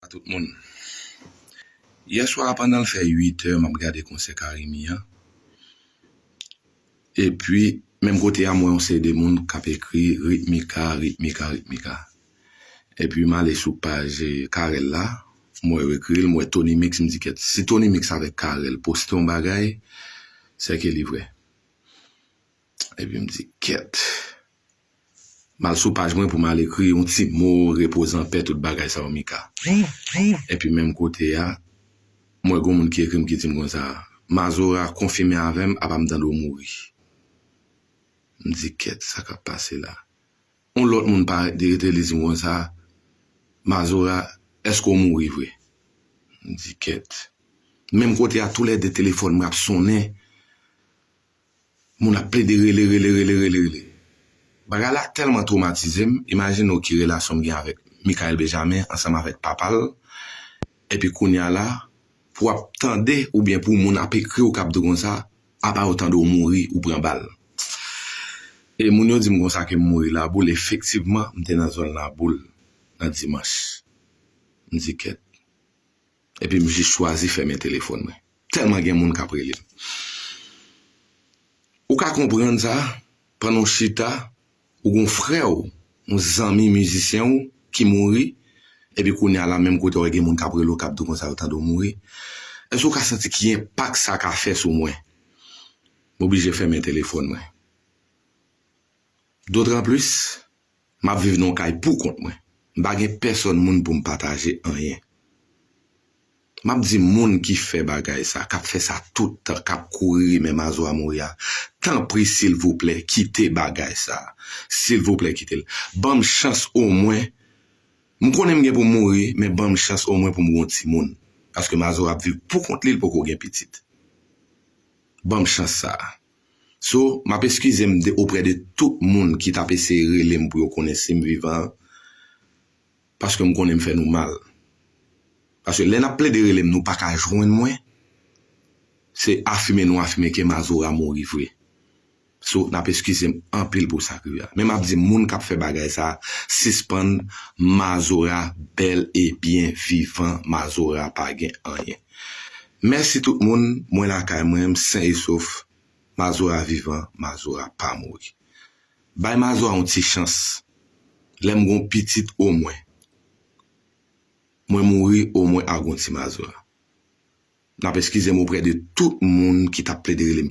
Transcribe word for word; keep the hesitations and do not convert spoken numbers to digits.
Tout moun. Yè swa a, pandan l fè uit è, m ap gade konsè Carimi an. Epi, menm kote a, m wè yon seri de moun k ap ekri Ritmika, Ritmika, Ritmika. Epi, m ale sou paj, eh, Carel la, m wè yo ekri l, m wè Tony Mix, m di, "Kèt, si Tony Mix avèk Carel poste yon bagay, sèke li vrè." Epi, m di, "Kèt." M al sou paj mwen pou m al ekri yon ti mo, repoze anpè, tout bagay sa yo, Mika. Epi menm kote a, m wè gon moun ki ekri m, ki di m konsa, "Mazora konfime avè m, apa m tande w mouri." M di, "Kèt, sa k ap pase la?" Yon lòt moun parèt, li rete, li di m konsa, "Mazora, èske w mouri vre?" M di, "Kèt." Menm kote a, toulède telefòn mwen ap sonnen. Moun ap plede rele, rele, rele, rele, rele. Bagay la tèlman twomatize m, imajine w ki relasyon m gen avèk Michael Benjamin ansanm avèk papa l. Epi kounye a la, pou w ap tande oubyen pou moun ap ekri w k ap di w konsa, apa yo tande w mouri, ou pran bal. E moun yo di m konsa ke m mouri Laboul, efektivman, m te nan zòn Laboul nan dimanch. M di, "Kèt." Epi m jis chwazi fèmen telefòn mwen. Tèlman gen moun k ap rele m. Ou ka konprann sa, pandan w chita, ou gon frè w, yon zanmi mizisyen w ki mouri, epi kounye a la, menm kote w gen moun k ap rele w, k ap di w konsa yo tande w mouri. Èske w ka santi ki enpak sa ka fè sou mwen? M oblije fèmen telefòn mwen. Dotranplis, m ap viv nan yon kay pou kont mwen. M pa gen pèsòn moun pou m pataje anyen. M ap di moun ki fè bagay sa, k ap fè sa tout tan, k ap kouri rimè Mazora mouri a, tanpri, silvouplè, kite bagay sa. Silvouplè, kite l. Ban m chans omwen. M konnen m gen pou m mouri, men ban m chans omwen pou m gen yon timoun. Paske Mazora ap viv pou kont li, li poko gen pitit. Ban m chans sa a. So, m ap eskize m de, oprè de tout moun ki t ap eseye rele m pou yo konnen si m vivan, paske m konnen m fè nou mal. Paske lè n ap plede rele m, nou pa ka jwenn mwen, se afime nou afime ke Mazora mouri vre. So, n ap eskize m anpil pou sa k rive a. Men m ap di moun k ap fè bagay sa a, sispann, Mazora bèl e byen vivan, Mazora pa gen anyen. Mèsi tout moun, mwen lakay mwen, m sen e sof. Mazora vivan, Mazora pa mouri. Bay Mazora yon ti chans. Lè m gon pitit omwen, mwen mouri omwen ak yon ti Mazora. N ap eskize m oprè de tout moun ki t ap plede rele m,